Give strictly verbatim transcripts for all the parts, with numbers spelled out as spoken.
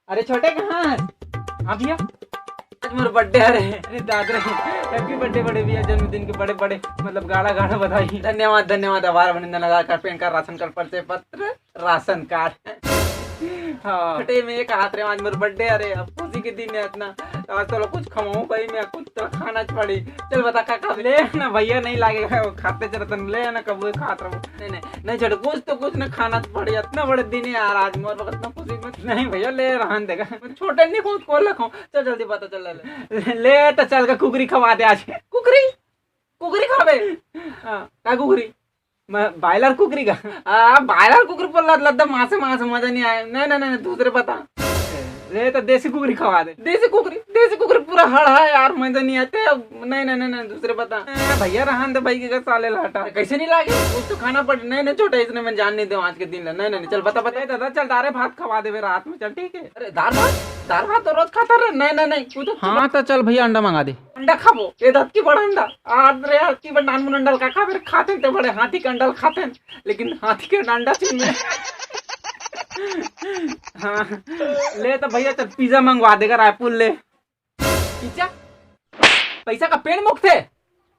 अरे छोटे, कहाँ है? हाँ भैया, आज मोर बर्थडे हरे। अरे दादा रे, हैप्पी बर्थडे बड़े भैया, जन्मदिन के बड़े बड़े, मतलब, गाड़ा गाड़ा बधाई। धन्यवाद, धन्यवाद, आभार, अभिनंदन, Aadhaar card, PAN card, ration card, परिचय पत्र, राशन कार्ड। हाँ। छोटे, मैं ये कहा रे, आज मोर बर्थडे हरे, अब खुशी के दिन है इतना, तो आज तो कुछ खवाऊं भाई, मैं कुछ तो खाना पड़ी। चल बता का, का ले ना भैया, नहीं लागेगा, वो खाते चलते ले ना, कब वो खात रहो। नहीं, नहीं, नहीं छोटे, कुछ तो कुछ ना खाना पड़ी, इतना बड़े दिन है यार, आज मोर वक्त ना खुशी में। नहीं भैया, ले रहन देगा, छोटे नहीं खाऊं, कोला खाऊं। चल जल्दी बता, चल ले, ले। ले तो चल का कुकरी खवा दे आज। कुकरी? कुकरी खाबे? हाँ, का कुकरी? मैं बॉयलर कुकरी का। आ, बॉयलर कुकरी पर लद लद मासे मासे मजा नहीं आया। नहीं, नहीं, नहीं, नहीं, दूसरे बता। ले तो देसी कुकरी खवा दे। देसी कुकरी, देसी कुकरी पूरा हड़ है यार, मजा नहीं आते। नहीं, नहीं, नहीं, नहीं, दूसरे बता। ए, भैया रहन दे भाई, के साले लाटा। कैसे नहीं लागे? कुछ तो खाना पड़। नहीं, नहीं छोटे, इसने मैं जान नहीं दे आज के दिन ला। नहीं, नहीं, नहीं, चल बता, बता। ए, दादा चल, दारे भात खवा देवे रात में, चल ठीक है। अरे दार भात, दार भात तो रोज खाता रहे। नहीं, नहीं, नहीं, कुछ तो हाँ, तो चल भैया, अंडा मंगा दे। अंडा खाबो, ये दत की बड़ा अंडा। आज रे, आज की बड़ा नानमुन अंडा का खाबे, खाते ते बड़े हाथी के अंडा खाते, लेकिन हाथी के अंडा छीन में। हाँ, ले तो भैया, चल पिज्जा मंगवा देगा रायपुर ले। पिज्जा? पैसा का पेड़ मुख थे,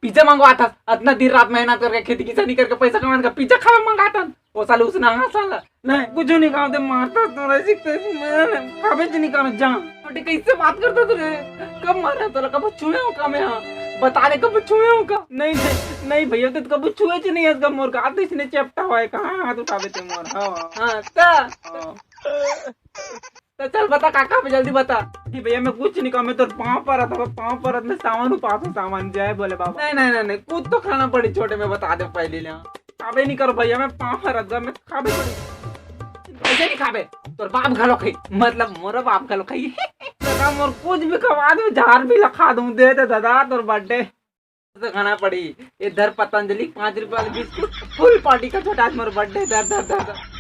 पिज्जा मंगवा था। इतना दिन रात मेहनत करके, खेती किसानी करके, पैसा कमाने का पिज्जा खावे मंगाता। वो साले उसने हाँ साला। नहीं, कुछ नहीं खाओ, ते मारता तो रह सकते, मैं खावे च नहीं खावे, जा। छोटे कैसे बात करता तू रे? कब मारा तोला? कब छुए हो का मैं? हाँ, बता दे, कब छुए हो का? नहीं, नहीं, नहीं भैया, तो कब छुए च नहीं है इसका मोर का, तो इसने चेपटा हुआ है, कहाँ हाथ उठावे ते मोर? हाँ, हाँ, ता। हाँ। तो चल बता काका, जल्दी बता। जी भैया, मैं कुछ नहीं खाऊं, मैं तोर पाँव परत हूँ, पाँव परत में सामान उपास हूँ, सामान, जय बोले बाबा। नहीं, नहीं, नहीं, नहीं, कुछ तो खाना पड़ी छोटे, मैं बता दे पहले ले। खाबे नहीं करो भैया, मैं पाँव परत हूँ, मैं खाबे पड़ी। कैसे नहीं खाबे? तोर बाप घलो खाई, मतलब मोर बाप घलो खाई। दादा मोर कुछ भी खवा दे, झार भी लखा दूं, दे दे दादा, तोर बर्थडे। तो खाना पड़ी। इधर पतंजलि पाँच रुपए वाली बिस्कुट, फुल पार्टी का छोटा, आज मोर बर्थडे, दर, दर, दर, दर।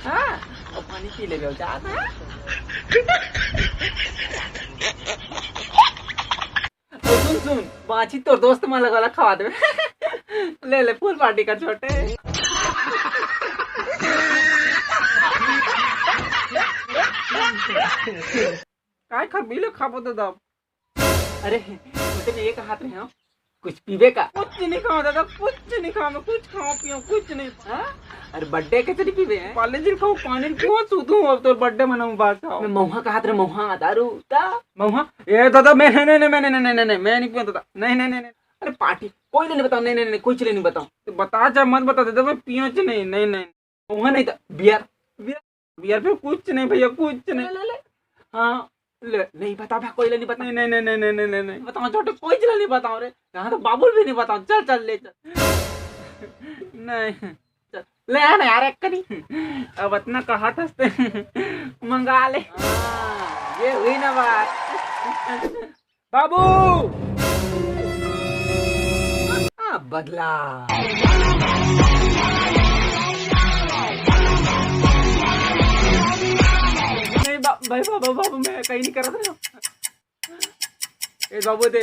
हाँ, और पानी पी ले बेटा, हाँ? और सुन, सुन, बाची तोर दोस्त मन लगा खवा दे। ले, ले, फुल पार्टी का छोटे। काय खा, बिलो खाबो दादा। अरे, छोटे में एक हाथ में हो, कुछ पीबे का? कुछ नहीं खाओ दादा, कुछ नहीं खाओ, मैं कुछ खाओ पियो कुछ नहीं। हाँ? अरे बर्थडे के चली पीबे हैं? पाले जी खाओ, पानी पियो, सूतू अब तो बर्थडे मनाऊं, बात खाओ। मैं मौहा का हाथ रे, मौहा दारू ता। मौहा? ए दादा, मैं नहीं, नहीं, नहीं, मैं नहीं, नहीं, नहीं, नहीं, मैं नहीं पियो दादा, नहीं, नहीं, नहीं, नहीं। अरे पार्टी, कोई नहीं बताओ, नहीं, नहीं, नहीं, कोई चले नहीं बताओ। तो बता जा, मत बता दादा, मैं पियो च नहीं, नहीं, नहीं। मौहा नहीं था, बियर। बियर? बियर पे कुछ नहीं भैया, कुछ नहीं। ले, ले, ले। हाँ, ले, नहीं बता भा, कोई ले नहीं बता। नहीं, नहीं, नहीं, नहीं, नहीं, नहीं, नहीं, नहीं। बताओ छोटे, कोई चला नहीं बताओ रे। यहाँ तो बाबुल भी नहीं बताओ। चल, चल, ले चल। नहीं। चल, ले आ ना यार, एक कनी। अब इतना कहा था उससे। मंगा ले। हाँ, ये हुई ना बात। बाबू! हाँ, बदला। नहीं बा-, भाई बाबू, बाबू, मैं कहीं नहीं कर रहा था। ए बाबू दे।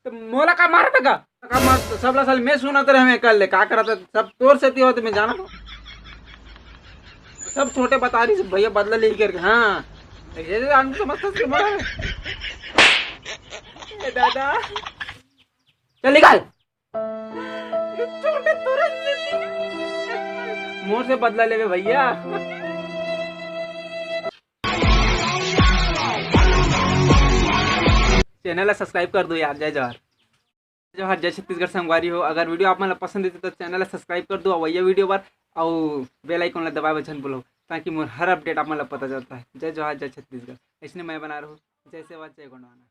तो मोला का मारत का? का मार, सबला साल मैं सुनत रहे, मैं कर ले, का करत है? सब तोर सेती होत, मैं जानत हूँ। सब छोटे बता रही से भैया बदला ले करके, हाँ। ये आदमी समझता से बड़ा है। ए दादा। चल निकाल। ये छोटे तोरे सेती। मोर से बदला लेवे भैया। चैनल ला सब्सक्राइब कर दो यार। जय जोहार। जोहार, जय छत्तीसगढ़ संगवारी हो। अगर वीडियो आप मन ला पसंद आथे तो चैनल ला सब्सक्राइब कर दो और ये वीडियो बर और बेल आइकन ला दबाए बर झन भूलो, ताकि मोर हर अपडेट आप मन ला पता चलता है। जय जोहार, जय छत्तीसगढ़। ऐसने मैं बना रहूँ। जय सेवा, जय गोंडवाना।